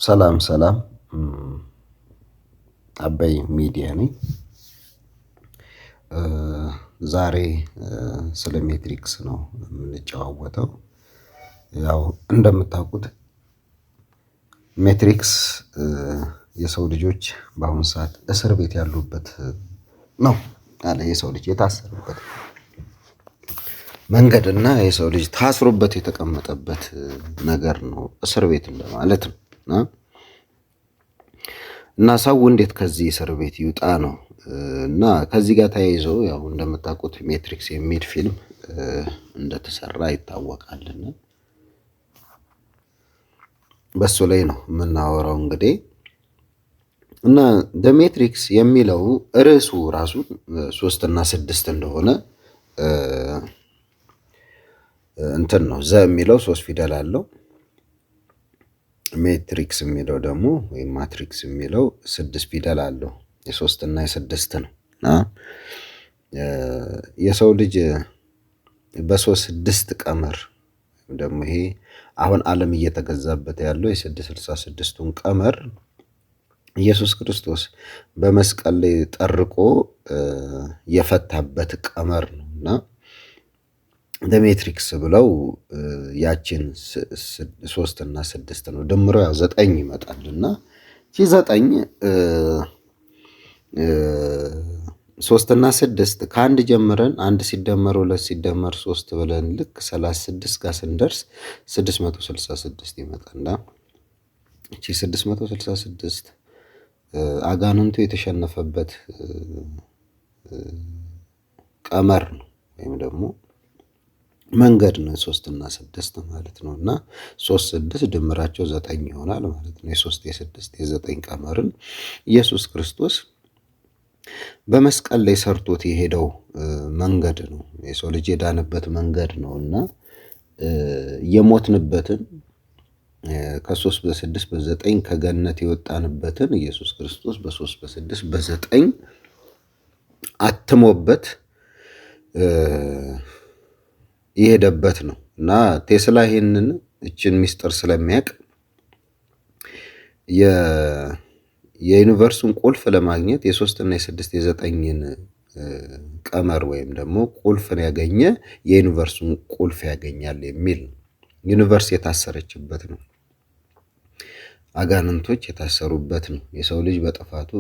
ሰላም ሰላም፣ አባይ ሚዲያ ነኝ። ዛሬ ስለ Matrix ነው የምንጨዋወተው። ያው እንደምታውቁት Matrix የሰው ልጆች በአሁኑ ሰዓት እስር ቤት ያሉበት ነው አለ። የሰው ልጅ የታሰሩበት መንገድ እና የሰው ልጅ ታስሮበት የተቀመጠበት ነገር ነው፣ እስር ቤት እንደማለት ነው። እና ሰው እንዴት ከዚህ እስር ቤት ይውጣ ነው። እና ከዚህ ጋር ተያይዞ ያው እንደምታውቁት Matrix የሚል ፊልም እንደተሰራ ይታወቃልና በሱ ላይ ነው የምናወራው እንግዲህ። እና The Matrix የሚለው ርዕሱ ራሱ ሶስት እና ስድስት እንደሆነ እንትን ነው። The የሚለው ሶስት ፊደል አለው። Matrix የሚለው ደግሞ ወይም Matrix የሚለው ስድስት ፊደል አለው። የሶስት እና የስድስት ነው። እና የሰው ልጅ በሶስት ስድስት ቀመር ደግሞ ይሄ አሁን ዓለም እየተገዛበት ያለው የ666ቱን ቀመር ኢየሱስ ክርስቶስ በመስቀል ላይ ጠርቆ የፈታበት ቀመር ነው። እና Matrix ብለው ያችን ሶስት እና ስድስት ነው፣ ድምሮ ያው ዘጠኝ ይመጣል። እና ይቺ ዘጠኝ፣ ሶስት እና ስድስት፣ ከአንድ ጀምረን አንድ ሲደመር ሁለት ሲደመር ሶስት ብለን ልክ 36 ጋር ስንደርስ 666 ይመጣልና እቺ 666 አጋንንቱ የተሸነፈበት ቀመር ነው ወይም ደግሞ መንገድ ነው። ሶስት እና ስድስት ማለት ነው። እና ሶስት ስድስት ድምራቸው ዘጠኝ ይሆናል ማለት ነው። የሶስት፣ የስድስት፣ የዘጠኝ ቀመርን ኢየሱስ ክርስቶስ በመስቀል ላይ ሰርቶት የሄደው መንገድ ነው። የሰው ልጅ የዳነበት መንገድ ነው። እና የሞትንበትን ከሶስት በስድስት በዘጠኝ ከገነት የወጣንበትን ኢየሱስ ክርስቶስ በሶስት በስድስት በዘጠኝ አትሞበት የሄደበት ነው። እና ቴስላ ይሄንን እችን ሚስጥር ስለሚያውቅ የ universe ኡን ቁልፍ ለማግኘት የሶስት እና የስድስት የዘጠኝን ቀመር ወይም ደግሞ ቁልፍን ያገኘ የ universe ኡን ቁልፍ ያገኛል የሚል ነው። Universe የታሰረችበት ነው። አጋንንቶች የታሰሩበት ነው። የሰው ልጅ በጥፋቱ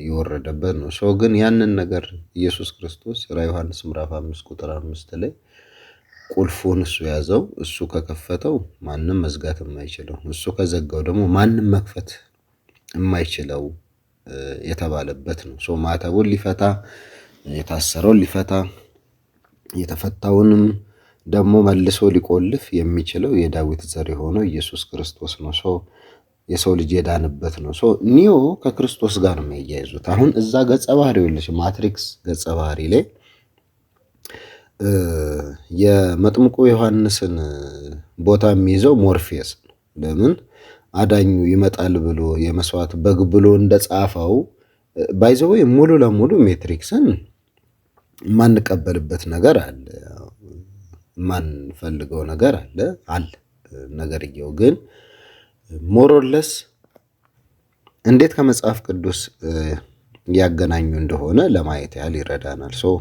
የወረደበት ነው። ሰው ግን ያንን ነገር ኢየሱስ ክርስቶስ ራዕየ ዮሐንስ ምዕራፍ 5 ቁጥር 5 ላይ ቁልፉን እሱ ያዘው፣ እሱ ከከፈተው ማንም መዝጋት የማይችለው፣ እሱ ከዘጋው ደግሞ ማንም መክፈት የማይችለው የተባለበት ነው። So ማተቡን ሊፈታ፣ የታሰረውን ሊፈታ፣ የተፈታውንም ደግሞ መልሶ ሊቆልፍ የሚችለው የዳዊት ዘር የሆነው ኢየሱስ ክርስቶስ ነው። So የሰው ልጅ የዳነበት ነው። So ኒዮ ከክርስቶስ ጋር ነው የሚያያይዙት። አሁን እዛ ገጸ ባህሪ ልሽ Matrix ገጸ ባህሪ ላይ የመጥምቁ ዮሐንስን ቦታ የሚይዘው ሞርፌስ ነው። ለምን? አዳኙ ይመጣል ብሎ የመስዋዕት በግ ብሎ እንደጻፈው። By the way ሙሉ ለሙሉ Matrix ን የማንቀበልበት ነገር አለ፣ የማንፈልገው ነገር አለ። ነገርየው ግን more or less እንዴት ከመጽሐፍ ቅዱስ ያገናኙ እንደሆነ ለማየት ያህል ይረዳናል። So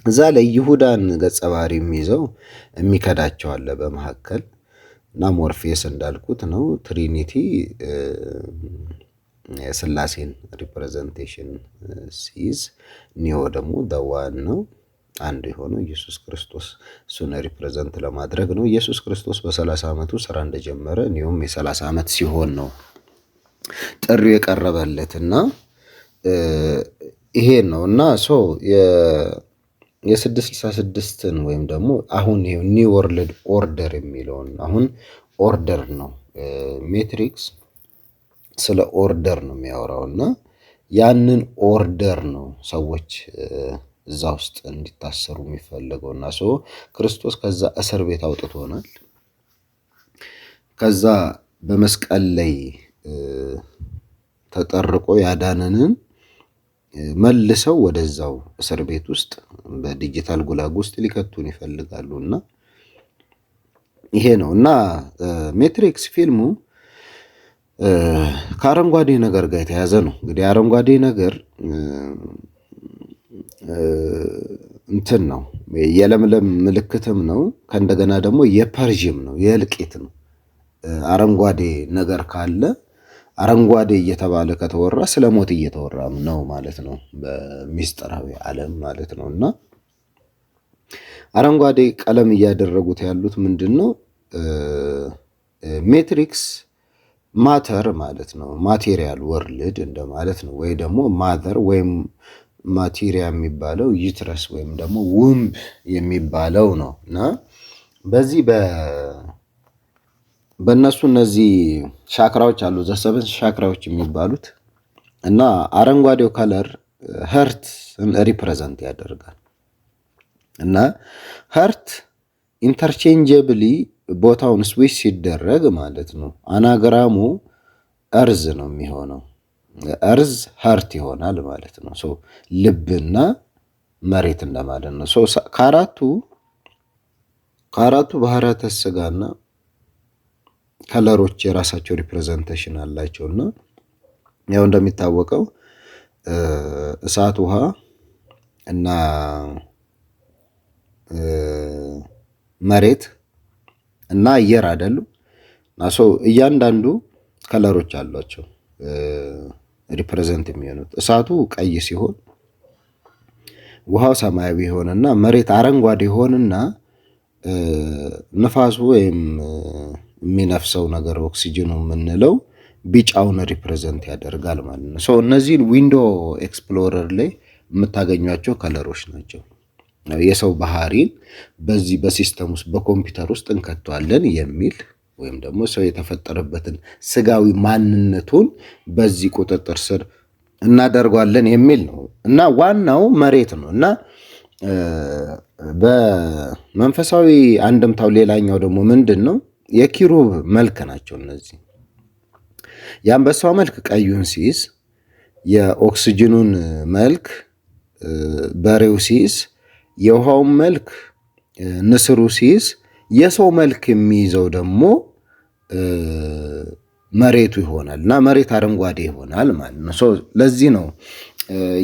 እዛ ላይ ይሁዳን ገጸ ባህሪ የሚይዘው የሚከዳቸው አለ በመካከል። እና ሞርፌስ እንዳልኩት ነው። Trinity የስላሴን representation ሲይዝ፣ ኒዮ ደግሞ the one ነው፣ አንድ የሆነው ኢየሱስ ክርስቶስ፣ እሱን represent ለማድረግ ነው። ኢየሱስ ክርስቶስ በ30 ዓመቱ ስራ እንደጀመረ ኒዮም የ30 ዓመት ሲሆን ነው ጥሪው የቀረበለት። እና ይሄን ነው። እና so የ666ን ወይም ደግሞ አሁን new world order የሚለውን፣ አሁን order ነው፣ Matrix ስለ order ነው የሚያወራው። እና ያንን order ነው ሰዎች እዛ ውስጥ እንዲታሰሩ የሚፈለገው። እና so ክርስቶስ ከዛ እስር ቤት አውጥቶናል። ከዛ በመስቀል ላይ ተጠርቆ ያዳነንን መልሰው ወደዛው እስር ቤት ውስጥ በዲጂታል ጉላግ ውስጥ ሊከቱን ይፈልጋሉ። እና ይሄ ነው። እና Matrix ፊልሙ ከአረንጓዴ ነገር ጋር የተያዘ ነው። እንግዲህ አረንጓዴ ነገር እንትን ነው፣ የለምለም ምልክትም ነው። ከእንደገና ደግሞ የ purge ም ነው፣ የእልቂት ነው። አረንጓዴ ነገር ካለ፣ አረንጓዴ እየተባለ ከተወራ ስለ ሞት እየተወራም ነው ማለት ነው፣ በሚስጥራዊ ዓለም ማለት ነው። እና አረንጓዴ ቀለም እያደረጉት ያሉት ምንድን ነው? Matrix matter ማለት ነው። Material world እንደማለት ነው። ወይ ደግሞ mother ወይም ማቴሪያ የሚባለው uterus ወይም ደግሞ womb የሚባለው ነው። እና በዚህ በእነሱ እነዚህ ሻክራዎች አሉ፣ the seven ሻክራዎች የሚባሉት። እና አረንጓዴው color heart represent ያደርጋል። እና heart interchangeably ቦታውን switch ሲደረግ ማለት ነው anagram ኡ earth ነው የሚሆነው። Earth heart ይሆናል ማለት ነው። So ልብና መሬት እንደማለት ነው። So ከአራቱ ባህርያተ ሥጋና color ኦች የራሳቸው representation አላቸው። እና ያው እንደሚታወቀው እሳት፣ ውሃ እና መሬት እና አየር አይደሉ? እና so እያንዳንዱ color ኦች አሏቸው represent የሚሆኑት። እሳቱ ቀይ ሲሆን፣ ውሃው ሰማያዊ ይሆንና መሬት አረንጓዴ ይሆንና ንፋሱ ወይም የሚነፍሰው ነገር ኦክሲጅኑ የምንለው ቢጫውን represent ያደርጋል ማለት ነው። So እነዚህን Window Explorer ላይ የምታገኟቸው color ኦች ናቸው። የሰው ባህሪን በዚህ በ system ውስጥ፣ በኮምፒውተር ውስጥ እንከተዋለን የሚል ወይም ደግሞ ሰው የተፈጠረበትን ስጋዊ ማንነቱን በዚህ ቁጥጥር ስር እናደርጓለን የሚል ነው። እና ዋናው መሬት ነው። እና በመንፈሳዊ አንድምታው ሌላኛው ደግሞ ምንድን ነው? የኪሩብ መልክ ናቸው እነዚህ። የአንበሳው መልክ ቀዩን ሲይዝ፣ የኦክስጅኑን መልክ በሬው ሲይዝ፣ የውሃውን መልክ ንስሩ ሲይዝ፣ የሰው መልክ የሚይዘው ደግሞ መሬቱ ይሆናል። እና መሬት አረንጓዴ ይሆናል ማለት ነው። So ለዚህ ነው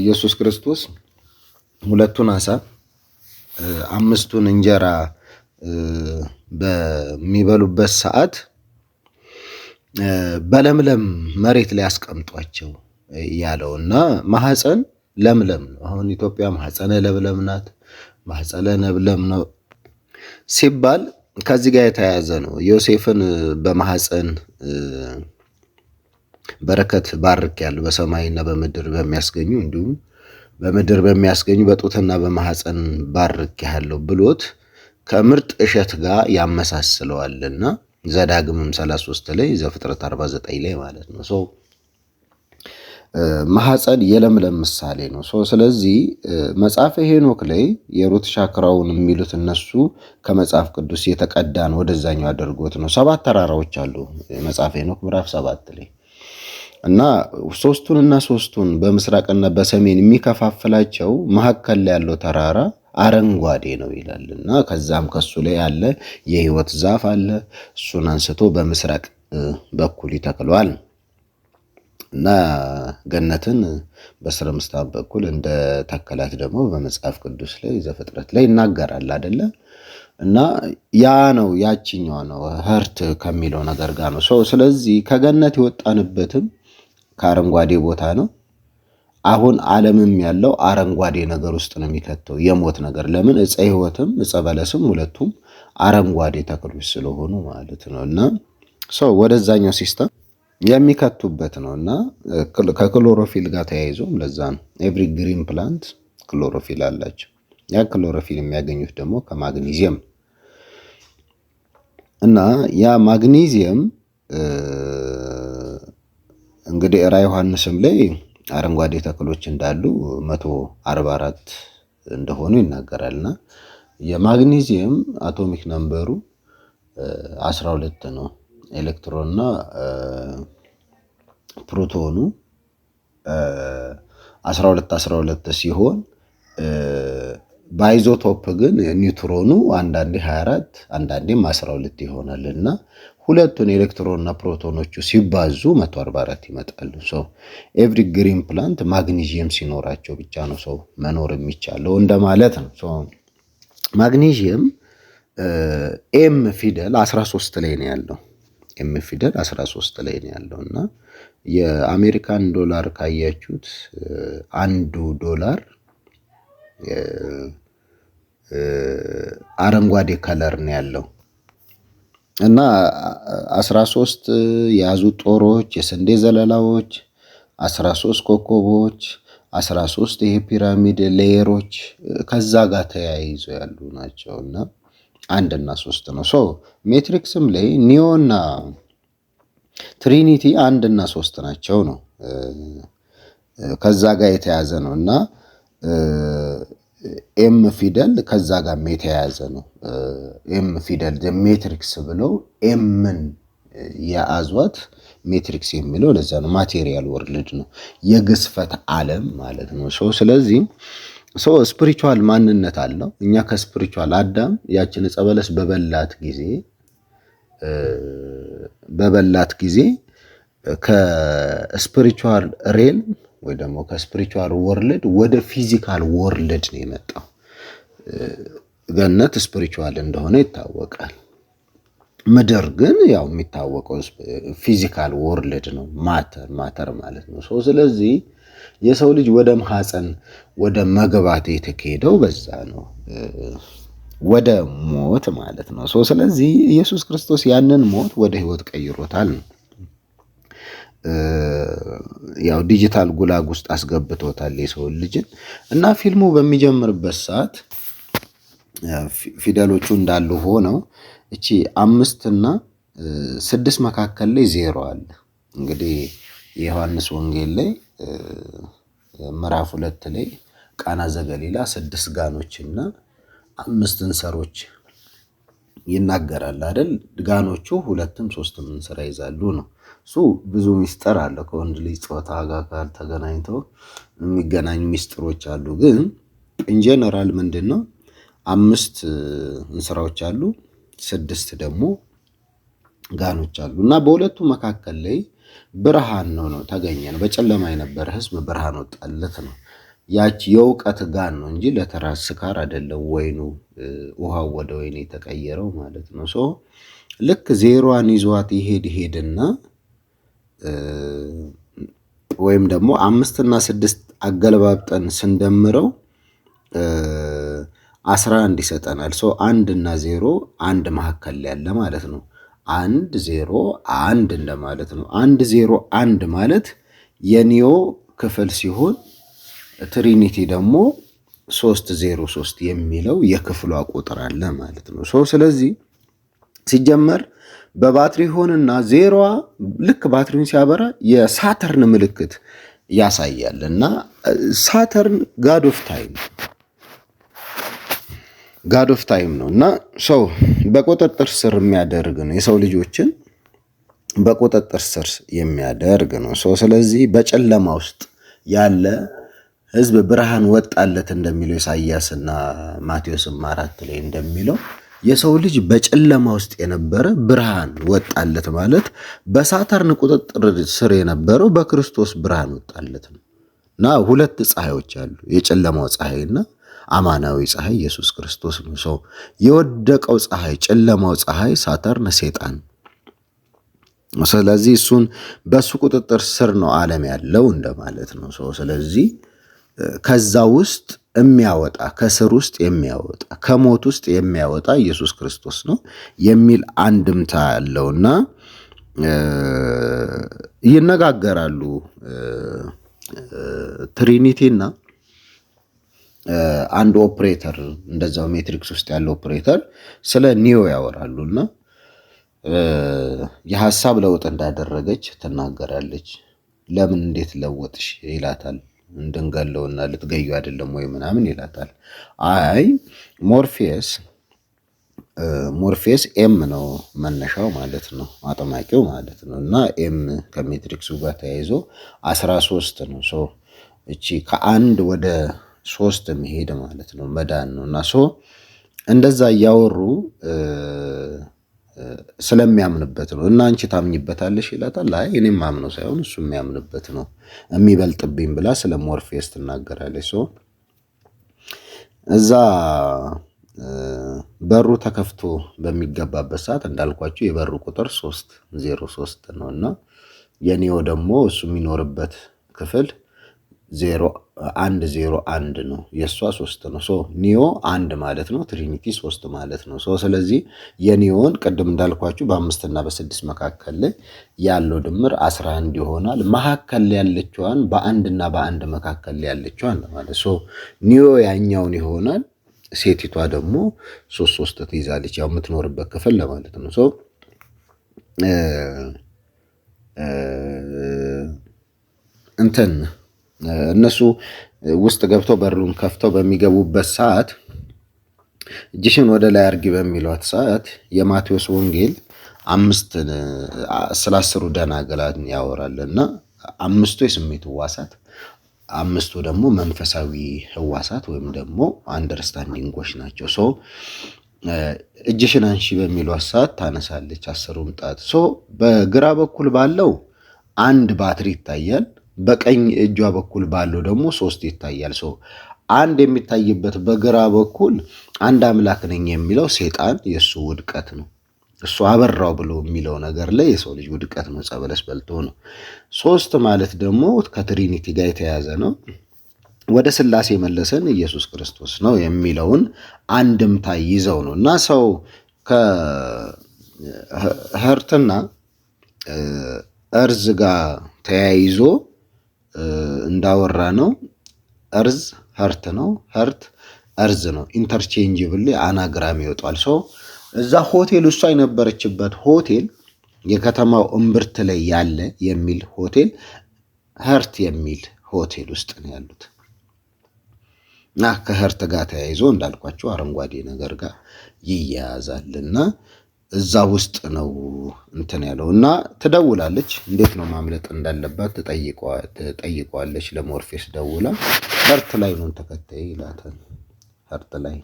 ኢየሱስ ክርስቶስ ሁለቱን አሳ አምስቱን እንጀራ በሚበሉበት ሰዓት በለምለም መሬት ላይ አስቀምጧቸው ያለው። እና ማህፀን ለምለም ነው። አሁን ኢትዮጵያ ማህፀነ ለምለም ናት፣ ማህፀነ ለምለም ነው ሲባል ከዚህ ጋር የተያያዘ ነው። ዮሴፍን በማህፀን በረከት ባርኬያለሁ፣ በሰማይና በምድር በሚያስገኙ እንዲሁም በምድር በሚያስገኙ በጡትና በማህፀን ባርኬሃለሁ ብሎት ከምርጥ እሸት ጋር ያመሳስለዋልና ዘዳግምም 33 ላይ፣ ዘፍጥረት 49 ላይ ማለት ነው። So ማህፀን የለምለም ምሳሌ ነው። So ስለዚህ መጽሐፈ ሄኖክ ላይ የ root ሻክራውን የሚሉት እነሱ ከመጽሐፍ ቅዱስ የተቀዳን ወደዛኛው አድርጎት ነው። ሰባት ተራራዎች አሉ መጽሐፈ ሄኖክ ምዕራፍ 7 ላይ። እና ሶስቱንና ሶስቱን በምስራቅና በሰሜን የሚከፋፍላቸው መካከል ላይ ያለው ተራራ አረንጓዴ ነው ይላል። እና ከዛም ከሱ ላይ ያለ የህይወት ዛፍ አለ። እሱን አንስቶ በምስራቅ በኩል ይተክለዋል። እና ገነትን በስረ ምስራቅ በኩል እንደ ተከላት ደግሞ በመጽሐፍ ቅዱስ ላይ ዘፍጥረት ላይ ይናገራል አደለ? እና ያ ነው፣ ያችኛዋ ነው፣ heart ከሚለው ነገር ጋር ነው። So ስለዚህ ከገነት የወጣንበትም ከአረንጓዴ ቦታ ነው። አሁን ዓለምም ያለው አረንጓዴ ነገር ውስጥ ነው የሚከተው፣ የሞት ነገር። ለምን? እፀ ሕይወትም እፀ በለስም ሁለቱም አረንጓዴ ተክሎች ስለሆኑ ማለት ነው። እና so ወደዛኛው system የሚከቱበት ነው። እና ከክሎሮፊል ጋር ተያይዞም ለዛ ነው every green plant chlorophyll አላቸው። ያ ክሎሮፊል የሚያገኙት ደግሞ ከማግኒዚየም እና ያ ማግኒዚየም እንግዲህ ራዕየ ዮሐንስም ላይ አረንጓዴ ተክሎች እንዳሉ፣ 144 እንደሆኑ ይናገራል። እና የማግኒዚየም atomic number ኡ 12 ነው። ኤሌክትሮንና ፕሮቶኑ 12 12 ሲሆን በ isotope ግን ኒውትሮኑ አንዳንዴ 24 አንዳንዴም 12 ይሆናል። እና ሁለቱን ኤሌክትሮንና ፕሮቶኖቹ ሲባዙ 144 ይመጣሉ። So every green plant ማግኒዥየም ሲኖራቸው ብቻ ነው ሰው መኖር የሚቻለው እንደማለት ነው። So ማግኒዥየም M ፊደል 13 ላይ ነው ያለው። M ፊደል 13 ላይ ነው ያለው። እና የአሜሪካን ዶላር ካያችሁት አንዱ ዶላር አረንጓዴ color ነው ያለው። እና 13 የያዙ ጦሮች፣ የስንዴ ዘለላዎች፣ 13 ኮከቦች፣ 13 ይሄ ፒራሚድ layer ኦች ከዛ ጋር ተያይዘው ያሉ ናቸው። እና አንድ እና ሶስት ነው። So Matrix ም ላይ Neo እና Trinity አንድ እና ሶስት ናቸው ነው፣ ከዛ ጋር የተያዘ ነው። እና M ፊደል ከዛ ጋር የተያያዘ ነው። M ፊደል Matrix ብለው M ን የያዟት Matrix የሚለው ለዛ ነው። Material world ነው፣ የግዝፈት ዓለም ማለት ነው። So ስለዚህ ሰው spiritual ማንነት አለው። እኛ ከ spiritual አዳም ያችን ዕፀ በለስ በበላት ጊዜ ከ spiritual realm ወይ ደግሞ ከ spiritual world ወደ physical world ነው የመጣው። ገነት spiritual እንደሆነ ይታወቃል። ምድር ግን ያው የሚታወቀው physical world ነው፣ matter ማለት ነው። So ስለዚህ የሰው ልጅ ወደ ማህፀን ወደ መግባት የተካሄደው በዛ ነው፣ ወደ ሞት ማለት ነው። So ስለዚህ ኢየሱስ ክርስቶስ ያንን ሞት ወደ ህይወት ቀይሮታል ነው። ያው ዲጂታል ጉላግ ውስጥ አስገብቶታል የሰው ልጅን። እና ፊልሙ በሚጀምርበት ሰዓት ፊደሎቹ እንዳሉ ሆነው እቺ አምስትና ስድስት መካከል ላይ ዜሮ አለ። እንግዲህ የዮሐንስ ወንጌል ላይ ምዕራፍ 2 ላይ ቃና ዘገሊላ ስድስት ጋኖችና አምስት እንስሮች ይናገራል አይደል? ጋኖቹ ሁለትም ሶስትም እንስራ ይዛሉ ነው። እሱ ብዙ ሚስጥር አለ። ከወንድ ልጅ ጾታ ጋር ተገናኝተው የሚገናኙ ሚስጥሮች አሉ። ግን in general ምንድን ነው? አምስት እንስራዎች አሉ፣ ስድስት ደግሞ ጋኖች አሉ። እና በሁለቱ መካከል ላይ ብርሃን ነው ተገኘ ነው። በጨለማ የነበረ ህዝብ ብርሃን ወጣለት ነው። ያች የእውቀት ጋን ነው እንጂ ለተራ ስካር አይደለም። ወይኑ ውሃው ወደ ወይን የተቀየረው ማለት ነው። So ልክ ዜሮዋን ይዟት ይሄድ ይሄድና ወይም ደግሞ አምስትና ስድስት አገለባብጠን ስንደምረው 11 ይሰጠናል። So አንድ እና ዜሮ አንድ መካከል ላይ ያለ ማለት ነው። አንድ ዜሮ አንድ እንደማለት ነው። 101 ማለት የ Neo ክፍል ሲሆን Trinity ደግሞ 303 የሚለው የክፍሏ ቁጥር አለ ማለት ነው። So ስለዚህ ሲጀመር በባትሪ ሆንና ዜሮዋ ልክ ባትሪውን ሲያበራ የሳተርን ምልክት ያሳያል። እና Saturn god of time ነው። እና ሰው በቁጥጥር ስር የሚያደርግ ነው። የሰው ልጆችን በቁጥጥር ስር የሚያደርግ ነው። So ስለዚህ በጨለማ ውስጥ ያለ ሕዝብ ብርሃን ወጣለት እንደሚለው ኢሳያስና ማቴዎስም 4 ላይ እንደሚለው የሰው ልጅ በጨለማ ውስጥ የነበረ ብርሃን ወጣለት ማለት በሳተርን ቁጥጥር ስር የነበረው በክርስቶስ ብርሃን ወጣለት ነው። እና ሁለት ፀሐዮች አሉ፣ የጨለማው ፀሐይና አማናዊ ፀሐይ ኢየሱስ ክርስቶስ ነው። So የወደቀው ፀሐይ፣ ጨለማው ፀሐይ ሳተርን ሴጣን። ስለዚህ እሱን በእሱ ቁጥጥር ስር ነው ዓለም ያለው እንደማለት ነው። So ስለዚህ ከዛ ውስጥ የሚያወጣ፣ ከስር ውስጥ የሚያወጣ፣ ከሞት ውስጥ የሚያወጣ ኢየሱስ ክርስቶስ ነው የሚል አንድምታ ያለውና ይነጋገራሉ። Trinity እና አንድ ኦፕሬተር እንደዛው Matrix ውስጥ ያለው ኦፕሬተር ስለ Neo ያወራሉ። እና የሀሳብ ለውጥ እንዳደረገች ትናገራለች። ለምን እንዴት ለወጥሽ ይላታል። እንድንገለውና ልትገዩ አይደለም ወይ ምናምን ይላታል። አይ ሞርፌስ M ነው መነሻው ማለት ነው፣ አጥማቂው ማለት ነው። እና M ከ Matrix ኡ ጋር ተያይዞ 13 ነው። So እቺ ከአንድ ወደ ሶስት መሄድ ማለት ነው፣ መዳን ነው። እና so እንደዛ እያወሩ ስለሚያምንበት ነው። እና አንቺ ታምኝበታለሽ ይላታል። አይ እኔም ማምነው ሳይሆን እሱ የሚያምንበት ነው የሚበልጥብኝ ብላ ስለ ሞርፌስ ትናገራለች። So እዛ በሩ ተከፍቶ በሚገባበት ሰዓት እንዳልኳችሁ የበሩ ቁጥር 303 ነው እና የኒዮ ደግሞ እሱ የሚኖርበት ክፍል 0101 ነው። የእሷ ሶስት ነው። So ኒዮ አንድ ማለት ነው። Trinity ሶስት ማለት ነው። So ስለዚህ የኒዮን ቅድም እንዳልኳችሁ በአምስትና በስድስት መካከል ላይ ያለው ድምር 11 ይሆናል። መካከል ያለችዋን በአንድና በአንድ መካከል ያለችዋን ማለት so ኒዮ ያኛውን ይሆናል። ሴቲቷ ደግሞ ሶስት ሶስት ትይዛለች። ያው የምትኖርበት ክፍል ለማለት ነው። So እንትን እነሱ ውስጥ ገብተው በሩን ከፍተው በሚገቡበት ሰዓት እጅሽን ወደ ላይ አርጊ በሚሏት ሰዓት የማቴዎስ ወንጌል አምስት ስለ 10ሩ ደናግላን ያወራል እና አምስቱ የስሜት ህዋሳት፣ አምስቱ ደግሞ መንፈሳዊ ህዋሳት ወይም ደግሞ understanding ኦች ናቸው። So እጅሽን አንሺ በሚሏት ሰዓት ታነሳለች 10ሩም ጣት። So በግራ በኩል ባለው አንድ ባትሪ ይታያል። በቀኝ እጇ በኩል ባለው ደግሞ ሶስት ይታያል። So አንድ የሚታይበት በግራ በኩል አንድ አምላክ ነኝ የሚለው ሴጣን የእሱ ውድቀት ነው። እሱ አበራው ብሎ የሚለው ነገር ላይ የሰው ልጅ ውድቀት ነው፣ ዕፀ በለስ በልቶ ነው። ሶስት ማለት ደግሞ ከ Trinity ጋር የተያዘ ነው። ወደ ስላሴ መለሰን ኢየሱስ ክርስቶስ ነው የሚለውን አንድምታ ይዘው ነው እና ሰው ከ heart ና earth ጋር ተያይዞ እንዳወራ ነው። Earth heart ነው፣ heart earth ነው። Interchangeable anagram ይወጣል። So እዛ ሆቴል እሷ የነበረችበት ሆቴል የከተማው እምብርት ላይ ያለ የሚል ሆቴል heart የሚል ሆቴል ውስጥ ነው ያሉት እና ከ heart ጋር ተያይዞ እንዳልኳቸው አረንጓዴ ነገር ጋር ይያያዛል እና እዛ ውስጥ ነው እንትን ያለው እና ትደውላለች። እንዴት ነው ማምለጥ እንዳለባት ትጠይቀዋለች። ለሞርፌስ ደውላ heart line ኑን ተከተይ ይላታል። Heart line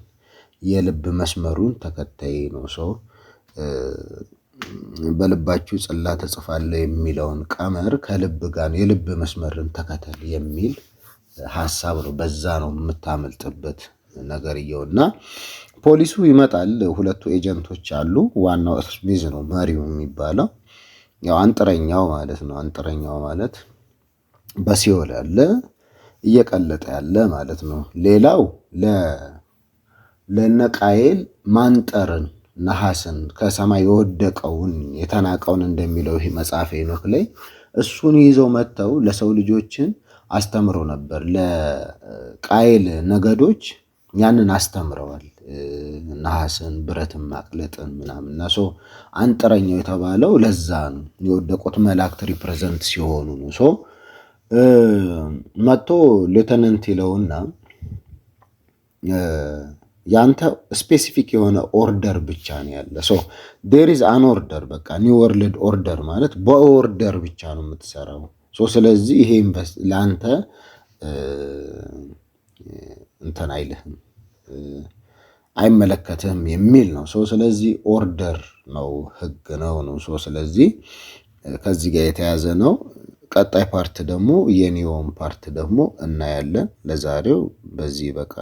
የልብ መስመሩን ተከተይ ነው። So በልባችሁ ጽላት እጽፋለሁ የሚለውን ቀመር ከልብ ጋር የልብ መስመርን ተከተል የሚል ሀሳብ ነው። በዛ ነው የምታመልጥበት ነገርየው እና ፖሊሱ ይመጣል። ሁለቱ agent ኦች አሉ። ዋናው ስሚዝ ነው መሪው የሚባለው ያው አንጥረኛው ማለት ነው። አንጥረኛው ማለት በሲኦል ያለ እየቀለጠ ያለ ማለት ነው። ሌላው ለነቃየል ማንጠርን ነሐስን ከሰማይ የወደቀውን የተናቀውን እንደሚለው ይህ መጽሐፈ ሄኖክ ላይ እሱን ይዘው መጥተው ለሰው ልጆችን አስተምረው ነበር። ለቃየል ነገዶች ያንን አስተምረዋል። ነሐስን ብረትን ማቅለጥን ምናምን እና so አንጥረኛው የተባለው ለዛ ነው። የወደቁት መላእክት represent ሲሆኑ ነው። So መጥቶ lieutenant ይለውና ያንተ specific የሆነ order ብቻ ነው ያለ። So there is an order፣ በቃ new world order ማለት በ order ብቻ ነው የምትሰራው። So ስለዚህ ይሄ ለአንተ እንትን አይልህም፣ አይመለከትህም የሚል ነው። So ስለዚህ order ነው፣ ህግ ነው። So ስለዚህ ከዚህ ጋር የተያዘ ነው። ቀጣይ part ደግሞ የኒዮን part ደግሞ እናያለን። ለዛሬው በዚህ በቃ።